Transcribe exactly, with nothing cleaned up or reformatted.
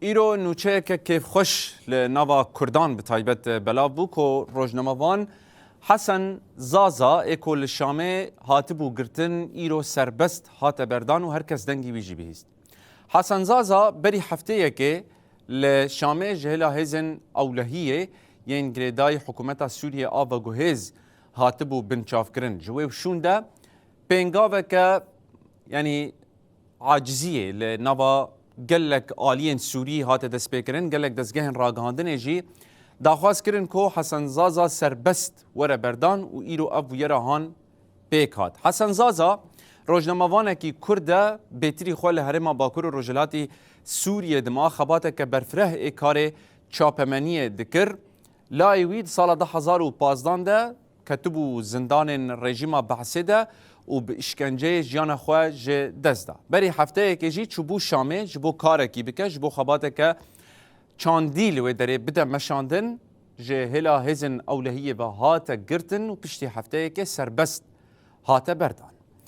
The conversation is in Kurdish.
Îro nûçeyeke kêfxweş li nava Kurdan bi taybet belav bû ku rojnamevan Hesen Zaza ê ku li Şamê hatibû girtin, îro serbest hate berdan û her kes dengî wî jî bihîst. Hesen Zaza berî hefteyekê li Şamê ji hêla hêzên ewlehiyê yên girêdayî hikûmeta Sûriyê a veguhêz hatibû binçavkirin. Ji wê şûn de pêngaveke, yanî aciziyê li nava gelek aliyên Sûrî hate destpêkirin, gelek dezgehên ragihandinê jî daxwaz kirin ku Hesen Zaza serbest were berdan û îro ev bûyera han pêk hat. Hesen Zaza, rojnamevanekî Kurd e, bêtirî xwe li herêma Bakur û Rojhilatî Sûriyê dima, xebateke berfireh ê karê çapemeniyê dikir. Layê wî di sala du hezar û pazdan de ketibû zindanên rejîma Be'sê de û bi îşkenceyê jiyana xwe ji dest da. Berî hefteyekê jî çûbû Şamê ji bo karekî bike, ji bo xebateke çandî li wê derê bide meşandin, ji hêla hêzên ewlehiyê ve hate girtin û piştî hefteyekê serbest hate berdan.